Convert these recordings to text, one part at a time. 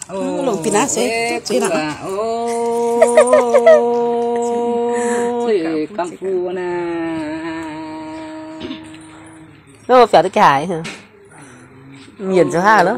Longc bieqc naaiv se zuiz nor. Ov, gamh fu naaiv. Fiaux duqv ga'haaix. Yienc zoux haav loh.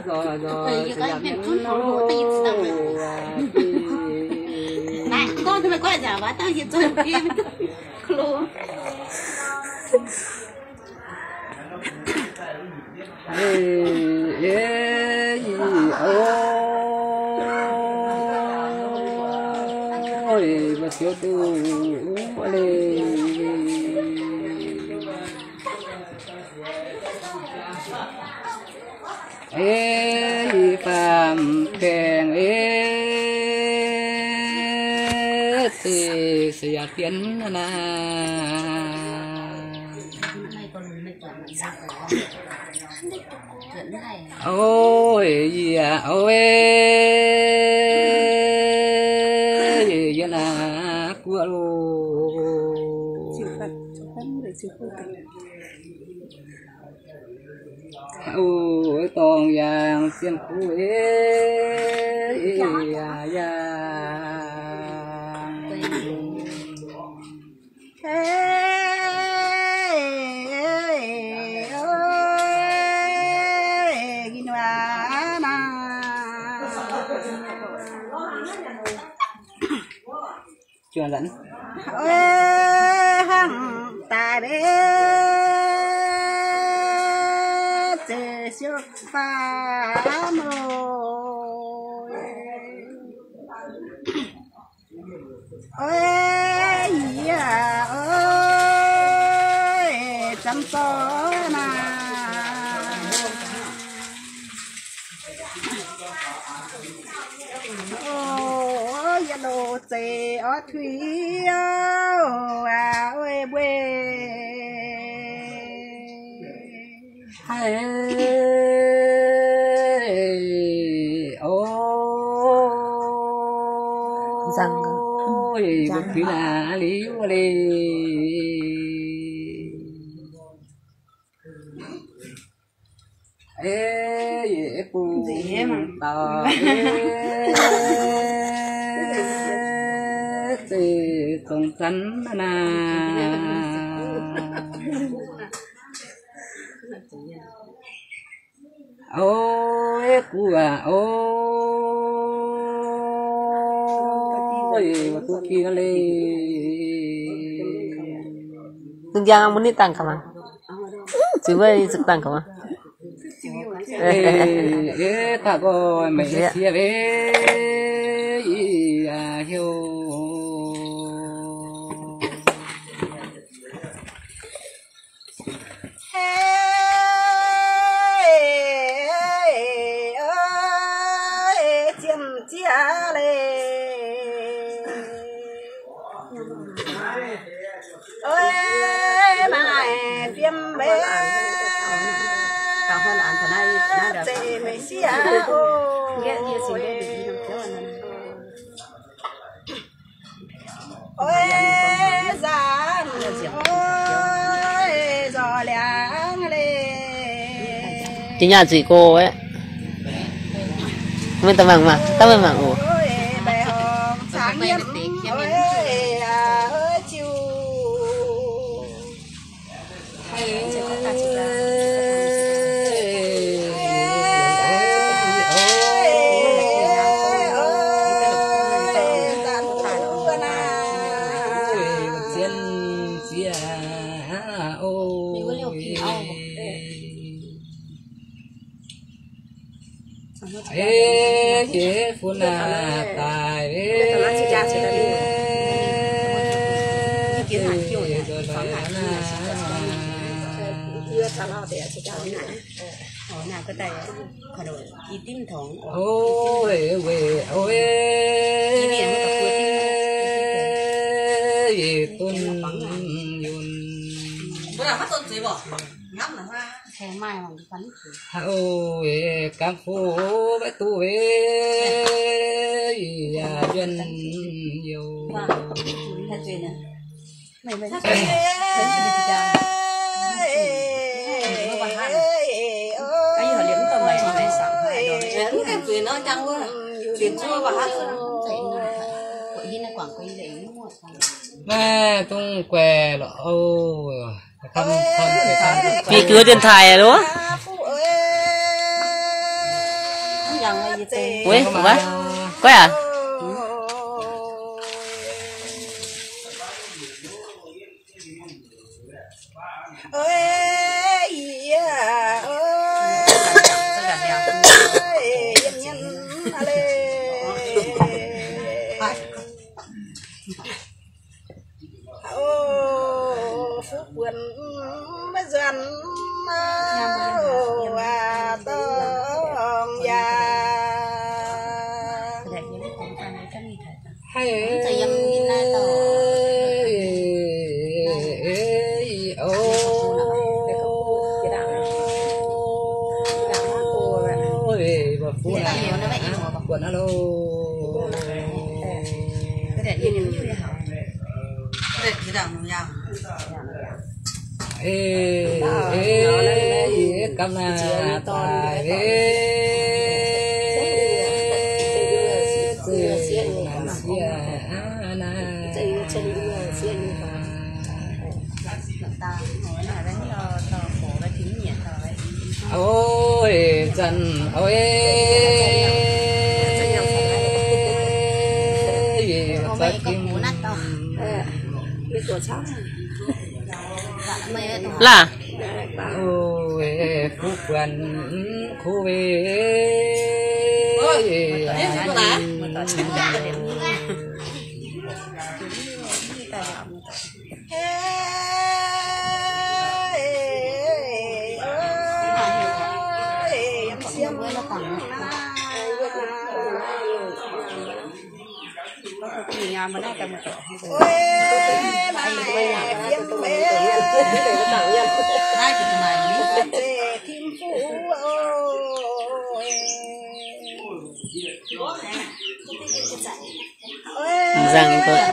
Eix, faam baengh eix, se, se yaac fienx naaiv. Ov, yie, ov, yie naaiv guoqv loh. Ov, dorngx yaangh zien kuv, eix, yaac yaangh. Hnangv daaih mbe zeiz siou faam oc. Ov, yie, ov, zamv zorqv naaiv. Ov, yie loz-zeiv orv tuix, ov, ov, mbuo. Haiz, ov, nzangc, mbuo kuinx aqv, liuz leiz. Eix, bungx dauh eix, zeiz zongx zanv naaiv. Ov, eix, guv aac, ov, duqv ginh leiz. Dungh njang mbuo nitv dangh gaax maah. Ziux wuov nitv dangh gaax maah. Eix, eix, daaih nqoi meih siev, eix, yie heuc. Haiz, ov, ziemx zieqv leiz. Ov, maaih fiem mbenc, zeiz meih sieqv oc. Oix nzaanc, oix nzorc liangx leiz. Jiex nyaah zuic go aeqv. Maiv daaih mangc maah, daaih maiv mangc oc. Oix baeqc horngc cangx yiem, oix, oix ziux. Eix, jiex funx naaic daaih, eix, oix, weic, oix, yie dunv yunh. Haiz, gamh fu maiv duqv weic, yaac mbienv youh. Naaiv dongh guaix lorqc. Bieqc jienv wuov dien-taaix loh. Weic, goiv aac. Fuqv buonc maiv nzuonx dorngx yaac. Laac. Fuqv buonc kuv weic. Nzangc doic.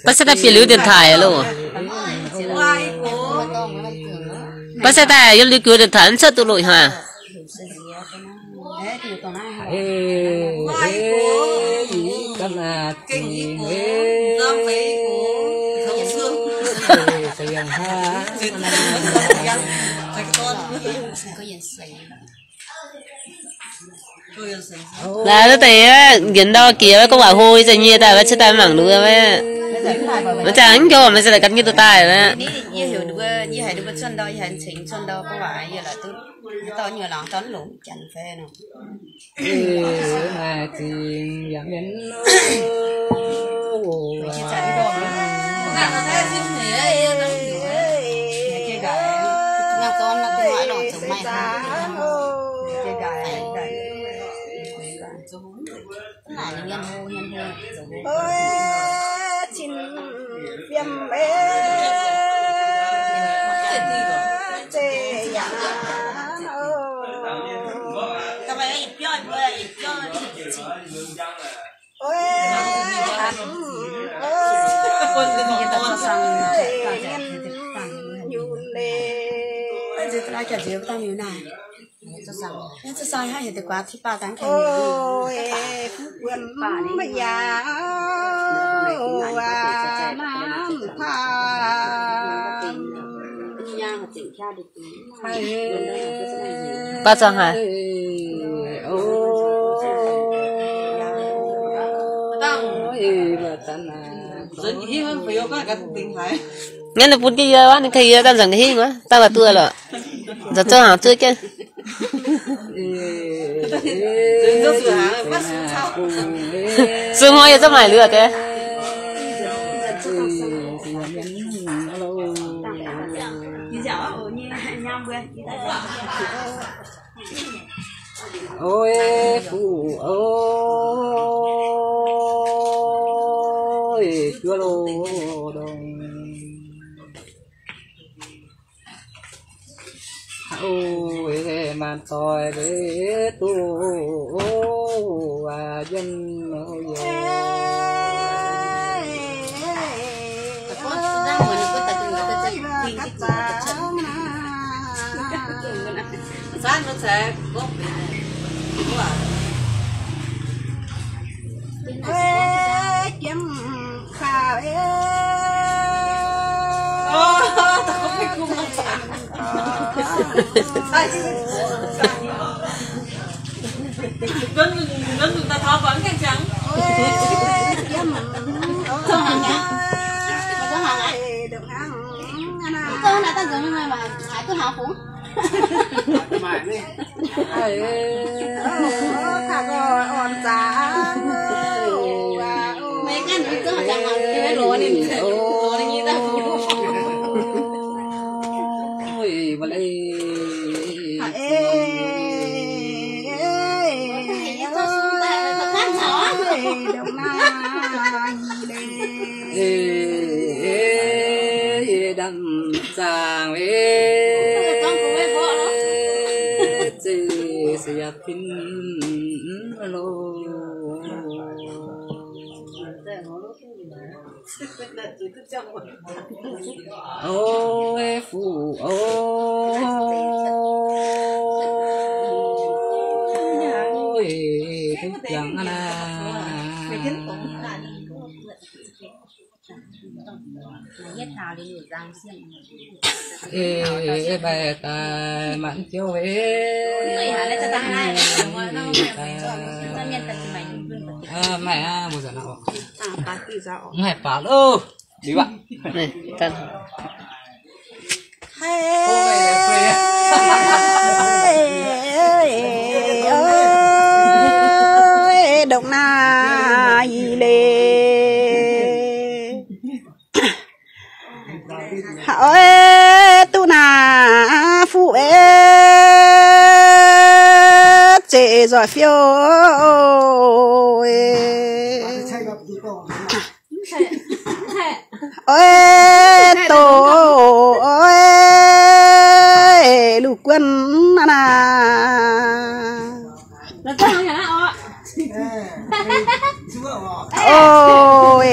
Baac se daaih bieqc liuz điện thoại loh. Baac se daaih yiem liuz liuz điện thoại mv cuotv duqv loh haic. Laaix wuov deix njiec ndau jiex wuov, gorngv waac hlo, ih zanc nyie daaih wuov, cuotv daaih mangc nduov wuov. Maiv zanc mv njoux, maiv zanc la'ganh nyei duqv daaih wuov. Baac zuangx haic. Naaiv ninh bun jienv yie wuov, ninh ka'hingv yie daaih nzangc hingv wuov, daaih waac duqv lorqc. Nzangc zouv hangc zuov jienv. Sung hnoi yie zungv maaic liuz deix. Oix fuqv oc. juov loh dongh. Houv maanc doic leiz duqv yiem yie. Ê, ê, ê, đam zaang wê, zê siap tin lo. Ôi, phủ ôi. Ôi, thức trắng à. Ê, ê, bài tài mãn phiếu ê. Ê, tài. Ơ, mày á, mùa giải nào? Ngày pháo lô. Đi bạn. Này, căn. Ơi, đồng nai lê. Ơi, tu na phu ê, zệ giỏi phiêu ê. Ơi, tổ ơi, lục quân na na. Ôi,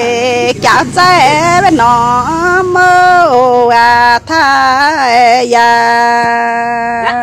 kéo dây với nó mơ à thái ya.